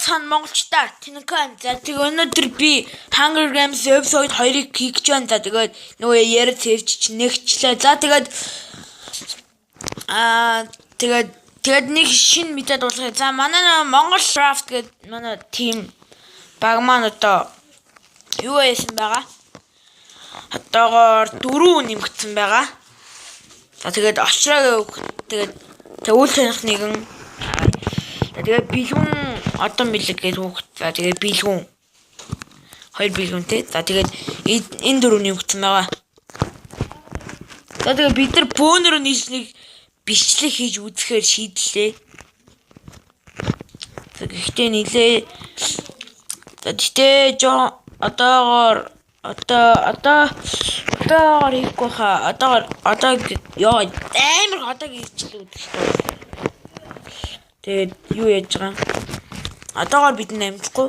Сайбацхан монголчдаа Тинкан. За тэг өнөөдөр би Hunger Games episode 2-ыг хийх гэж байна. За тэгээд нөгөө яриад сэрч нэгчлээ. За тэгээд тэгээд нэг шинэ мэдээ дуулгая. За манай нөгөө Монгол Craft гэдэг манай team баг маань одоо юу яасан байгаа? Одоогоор 4 нэмэгдсэн байгаа. За тэгээд очроо тэгээд үйл таних нэгэн. За тэгээд бэлгүн одоо бэлэг гэж хүүхэд. За тэгээд бэлгүн 2 бэлгүнтэй. За тэгээд энэ дөрөв нэмэгдсэн байгаа. За тэгээд бид нар бөөнөрөө нийлж нэг бичлэг хийж үзэхээр шийдлээ. За гэхдээ нилээ. За гэхдээ жоо одоогоор одоо одоо одоогоор хийхгүй хаа. Одоогоор одоо ёо амар одоо хийчихлээ гэдэг шүү дээ. Тэгээд юу яаж байгаа юм? Одоогоор бид амжихгүй.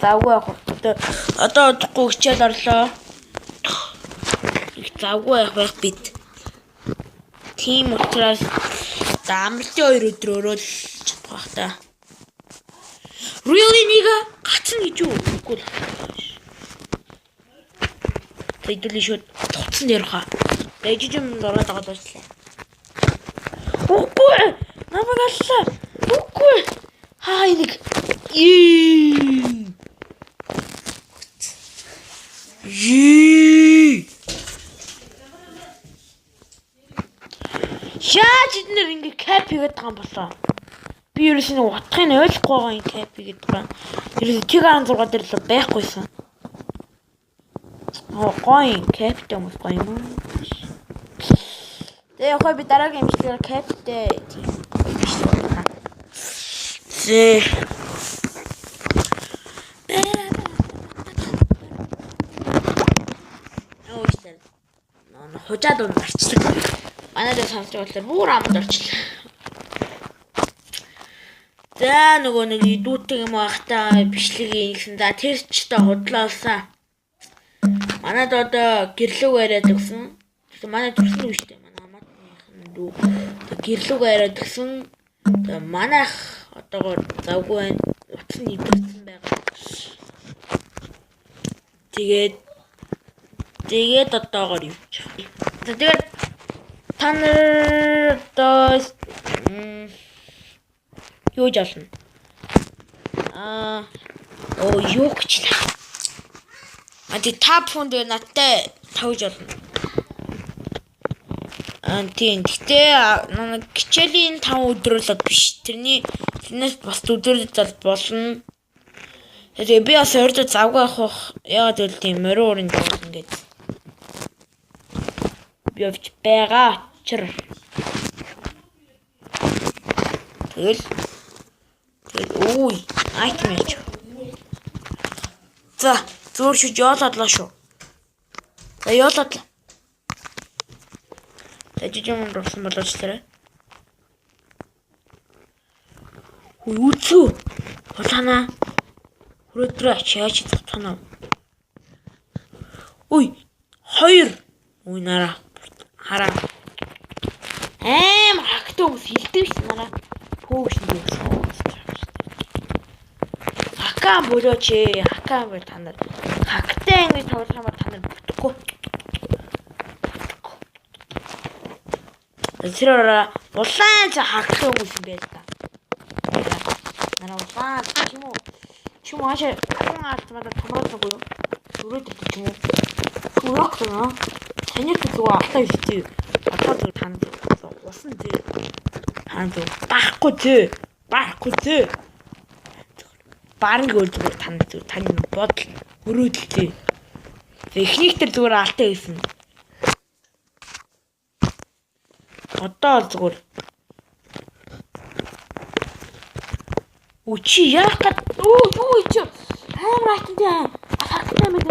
Завгүй явах. Одоо удахгүй хичээл орлоо. Их завгүй явах байх бид. Тийм учраас за амралтын 2 өдрөөрөө л чадах бах та. Really nigga? Гацна гэж юу? Үгүй л. Тэдүүлийн шүүд цуцсан дээр хаа. Дэж юм ороод байгаа дуушлаа. Үгүй! Намайг аллаа. Үгүй! Хаа энийг. Ээ. Яаж эднэр ингэ кап хийгээд байгаа юм болоо? Би ерөөс нь утгыг ойлгохгүй байгаа юм кап хийгээд байгаа. Ерөөс 1.6 дээр л байхгүйсэн. Оо гоё каптай хүмүүс гоё юм уу? Тэгээ яг би дараагийн имжлэгээр каптай тийм гоё биш байна. Зэ. Өөсөл. Хужаад унд арчлаа. Манай дээр сонсож болохоор бүр амд орчлаа. За нөгөө нэг идүүтэй юм байхдаа бичлэг хийсэн. За тэр ч та худлаа болсон. Манад одоо гэрлүүг яриад өгсөн. Тэгэхээр манай төрсөн дүү шүү дээ. Манай хамаатных нь дүү. Гэрлүүг яриад өгсөн. Тэгээ манайх одоогоор завгүй байна. Утас нь эвдэрсэн байгаа. Тэгээд одоогоор юу ч. За тэгээд та нар одоо юу жолно? Оо юу гэж лээ. А тий та бүхэн тэгээ надтай тавьж болно. Тийм. Гэтэ нэг хичээлийн 5 өдөр л биш. Тэрнээс бас өдөр зал болно. Тэгээ би бас ордо завгүй авах бах. Яагаад гэвэл тийм морин уурын доор ингээд би явж байгаа учир. Тэгэл үй айтем яаж. За зөөр шүж яолоодлоо шүү. За яолоодлоо. За жижиг юм дурсан болооч тэрэ. Үгүй үзүү. Хулаана. Хүрээдрээ ачаач цоцгоно. Үй 2. Үй нараа. Хараа. Амар хагтай хүмүүс хилдэг ш нараа. Пөөш нэг сууж. Хакаан болооч ээ. Хакаан бол та нар. Хагтай ингэж тоглох юм бол та нар бүтэхгүй. Тэр улаан ч хагтай хүмүүс юм байл та. Нараа улаан ч юм уу. Ч юм уу хаашаа хүн алдмаа томроод юу? Өрөөд ирдэг ч юм уу. Урок тоо. Таныг зүгээр алтаа ихтэй. Одоо зүгээр танд усан зээ. Танд байхгүй зээ. Байхгүй зээ. Баранг өөр зүгээр танд зүгээр таны бодол өрөөдөлтэй. Эхнийх төр зүгээр алтаа хийсэн. Одоо л зүгээр. Үу чи яах гээд өө юу чи амар айтантай хагтай мэт.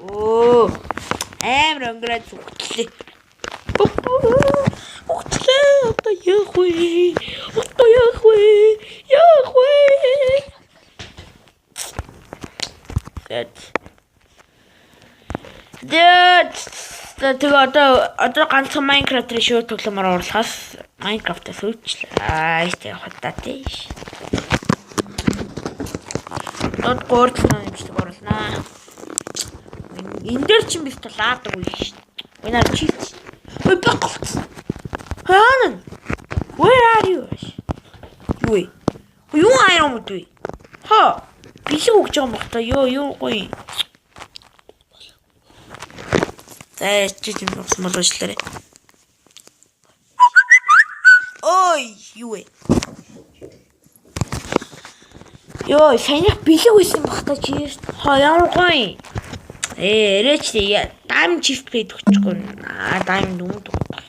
Оо амар өнгөрөөд зүгтлээ. Үгтлээ. Одоо яах вэ? Одоо яах вэ? Яах вэ? Тэгээд Тэгээд тэгээ одоо ганцхан Minecraft-ын шууд тоглоомоор оруулахаас Minecraft-аас өөчлөө. Аа тэг худаа тийш. Дод 3 7 нэмжлэг оруулнаа. Энэ дээр чинь би лаадаг үе шүү дээ. Энэ нар чист. Ой баг голцсон. Хаана? Where are you? Юу вэ? Юу хайраа мөд вэ? Ха. Бэлэг өгч байгаа юм бах та. Йоо юу гоё. За чи юм болсон бол уучлаарай. Ой, юу вэ? Йоо, саяных бэлэг байсан бах та чи. Ха ямар гоё. Эрэч дайм чифт пэд өгчихгүй. Аа, дайм нүмд өгөх.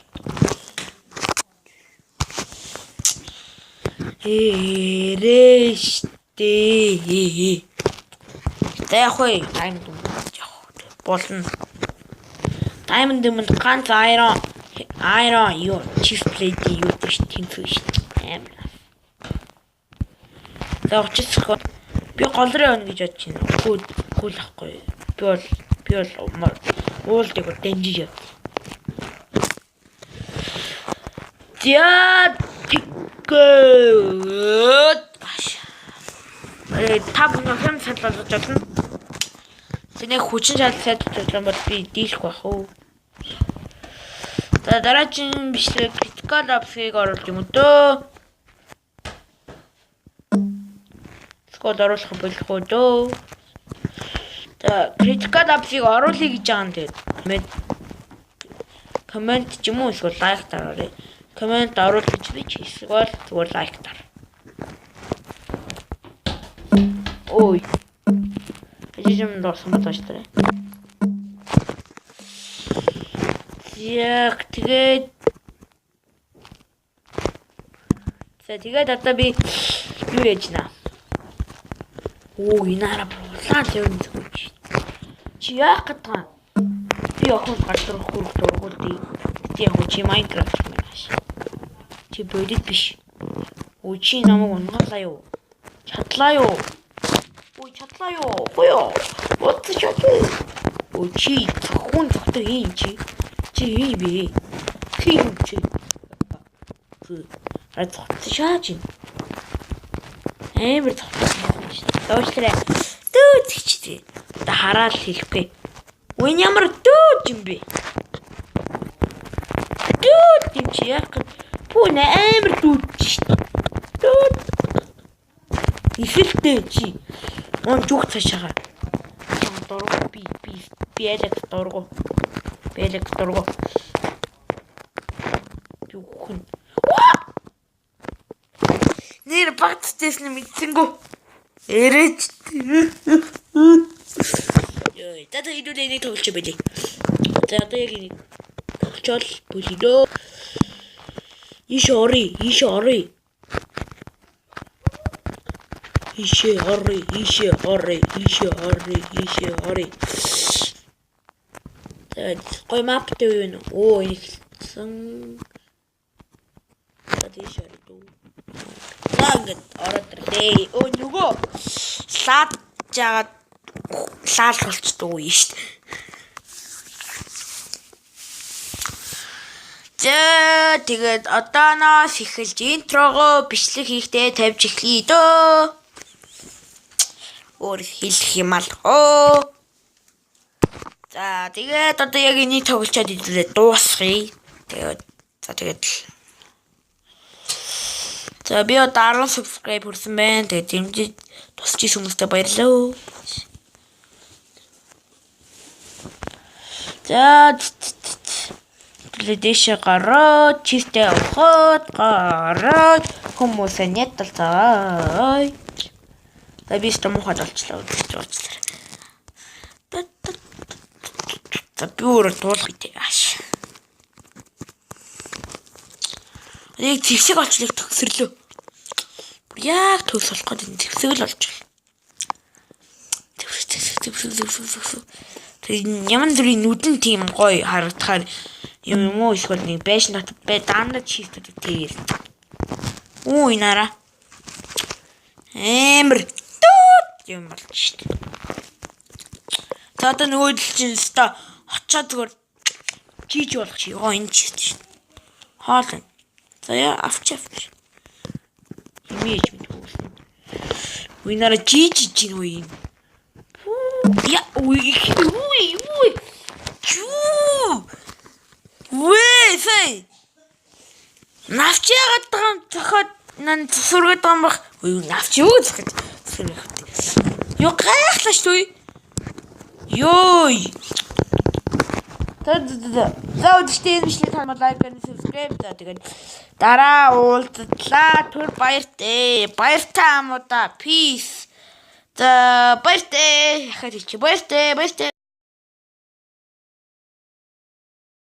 Эрэш дээ. За яг вэ, дайм нүмд явах болно. Diamond юмд ганц iron юу chest plate юу гэж тэнцүү шүү дээ. Амар. За очисох би гол руу явна гэж бодож байна. Үгүй л ахгүй. Би бол уулдыг дэнжиж яв. За тэгээд та бүхэн хэм санал болгож болно. Тэний хүчин чадал сайжруулах юм бол би дийлэх байх уу. За дараагийн бичлэг critical ops-ыг оруулах юм дөө. Эсвэл оруулах болох уу дөө. За critical ops-ыг оруулъя гэж байгаа юм тэгээд коммент ч юм уу эсвэл лайк дараарай. Коммент оруул гэж би ч эсвэл зүгээр лайк дар. Ой. Ажиж юм дурсан болооч тарай. Яг тэгээд за тэгээд одоо би юу яаж наа? Оо энэ араа улаан тавин зүгч. Чи яах гээд байгаа? Би охин газар хүрэх дургуул ди. Гэтэ яг чи Minecraft юм ааш. Чи бодит биш. Өө чи намайг унгаалаа юу? Чадлаа юу? Ой чадлаа юу? Хоё. Бодож чадлаа. Өө чи хүн зогтоо юм чи. Чи юм бэ? Тийм чи. А зогтсон шааж юм. Амар зогтсон. Уучлаарай. Дүү зэгчтэй. Одоо хараад хэлэхгүй. Үн ямар дүү юм бэ? Дүү юм чи яах вэ? Пүү нэ амар дүү шүү. Дүү. Ихэлтэй чи. Он зүг цаашаага. Дургу би Алекс дургу. Би Алекс дургу. Юу хүн. Нэр багцтэйсэн мэдсэнгүү. Эрэч. Йой, за хэдүүлээ энийг тоглож байлээ. За одоо яг энийг тоглочвол бүлээ. Ийш оръё, ийш оръё. Ийшээ оръё, ийшээ оръё, ийшээ оръё, ийшээ оръё. За гоё маптай юу вэ? Оо эхэлсэн. За тийш оръё. За ингээд ороод ирлээ. Өө нөгөө лаад жагаад лаал болчдөг үе шүү дээ. За тэгээд одооноос эхэлж интрогоо бичлэг хийхдээ тавьж эхлэе дөө. Өөр хэлэх юм алгаа. За тэгээд одоо яг энийг тоглолцоод идлээ дуусгая. Тэгээд за тэгээд л. За би одоо 10 subscribe хүрсэн байна. Тэгээд дэмжиж тусч ирсэн хүмүүстээ баярлалаа. За тэгээд дээшээ гараад чистээ авахад гараад хүмүүсээ няталцаа. За би ч муухай болчлоо гэж уучлаарай. За би өөрөө дуулах гэдэг ааш. Яг зэвсэг олчлыг төгсөрлөө. Бүр яг төгс болох гээд зэвсэг л олж. Зэвсэг. Тэр ямар зүрийн нүдэн тийм гоё харагдахаар юм уу эсвэл нэг байшин дотор бай даандаа чийсдэг тэгэл. Үу энэ араа. Амар дүүд юм болж штэ. За, одоо нөгөө л чинь өстой очоод зүгээр жиж болох чи. Йоо, энэ ч шүү. Хоол. За яа, авч авч. Химээж мэдгүй. Үгүй, нараа жиж жиж үгүй юм. Я, үгүй үгүй үгүй. Чүү. Вээ, сэй. Навч яагаад байгаа юм, цохоод нан зүсүргээд байгаа юм бах. Үгүй, навч юу зөхөд зүсүрэх вэ? Юу, гайхлаа шүү дээ. Йой. За за за, өдөртөө энэ бичлэг та like and subscribe. За, тэгээд дараа уулзлаа. Түр баяртай. Баяртай амуудаа. Peace. За, баяртай. Яхад чи баяртай. Баяртай.